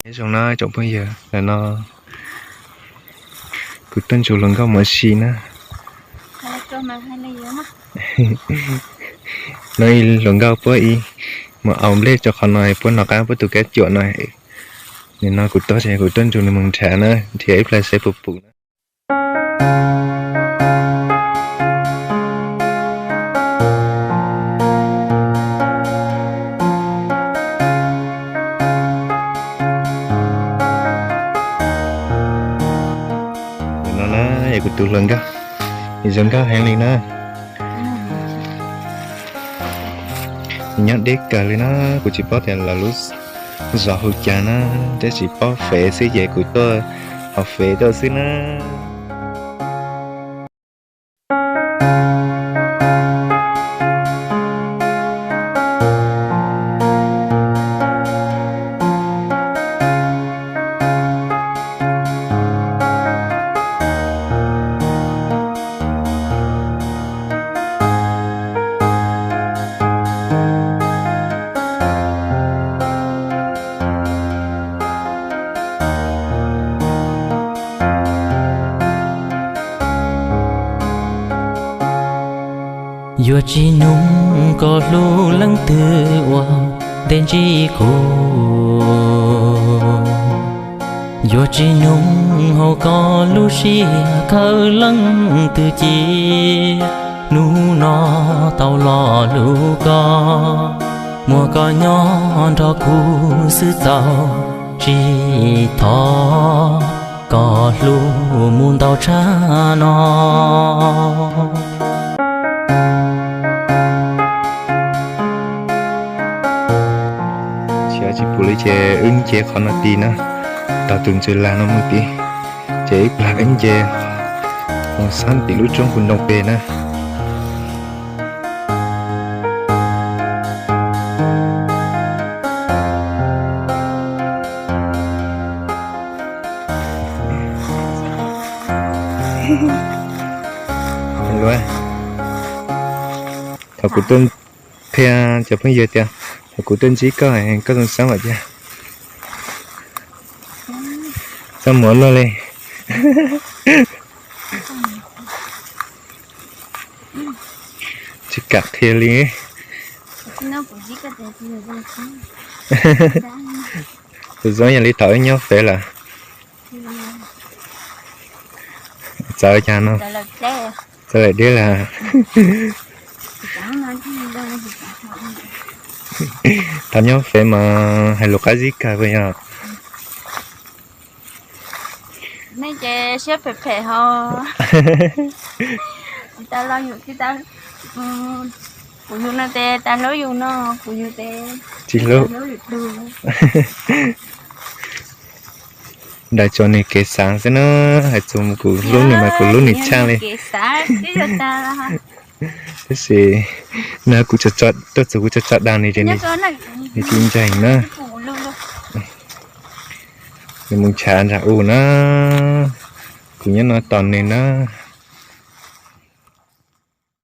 Nyob zoo na tsoom phooj ywg, ntawm no kuv tuaj ntsus hluas nkauj mus ua si na. No ib hluas nkauj puab ib mus aus nplej rau qhov no, puab nov qab puab tus kab cuam no. Nim no kuv tuaj ces kuv tuaj ntsus nws mus nrhav na, nrhiav ib plhaw seb puas pum na. No na, yog kuv tus hluas nkauj, nws zoo nkauj heev li na. Nws nyob deb kawg li na, kuv tsis paub tias lawv lub zos hu cas na, tab sis paub fev xwb ces kuv tuaj hauv fev tuaj xwb na. Yuav tsis nug koj hlub leej twg uas ntev ntsib kuv. Yuav tsis nug hauv koj lub siab khawv leej twg ci. Hnub no tau los hlub koj, muaj koj nyob nrog kuv xwb tau, tsis thov koj hlub mus ntau tshaj no. Tsis pum li ces wb nce qhov no ti na, tau tus ntses lag no mus ti, ces ib plag wb nce mus xab tim lub roob puv ntoo pem na. Thaum kuv tuaj, qhia cov phooj ywg tias thaum kuv tuaj ntsib koj, koj zoo xab vam tiag, txaj muag luaj li. Tsis kam qhia li. Tus zoo yog li thaum wb nyob fev lawm. Txawv cas no, txawv lawm deb lawm. Thaum nyob fev mas hais lus qab zib kawg puas yog? Nej ces siab phem phem ho. Tsis tau los yus, tsis tau, kuv yus no ces tau hlub yus no, kuv yus ces tsis hlub. Daws tsuas nws kev xav xwb na, hais txog kuv hlub nws mas kuv hlub nws tshaj li. Tab sis nws kuv, tuaj txog kuv tso tso daws nws ces nws tsis ntseeg na. Nws mus ntshav nram u na, kuv nyob no tos nws na.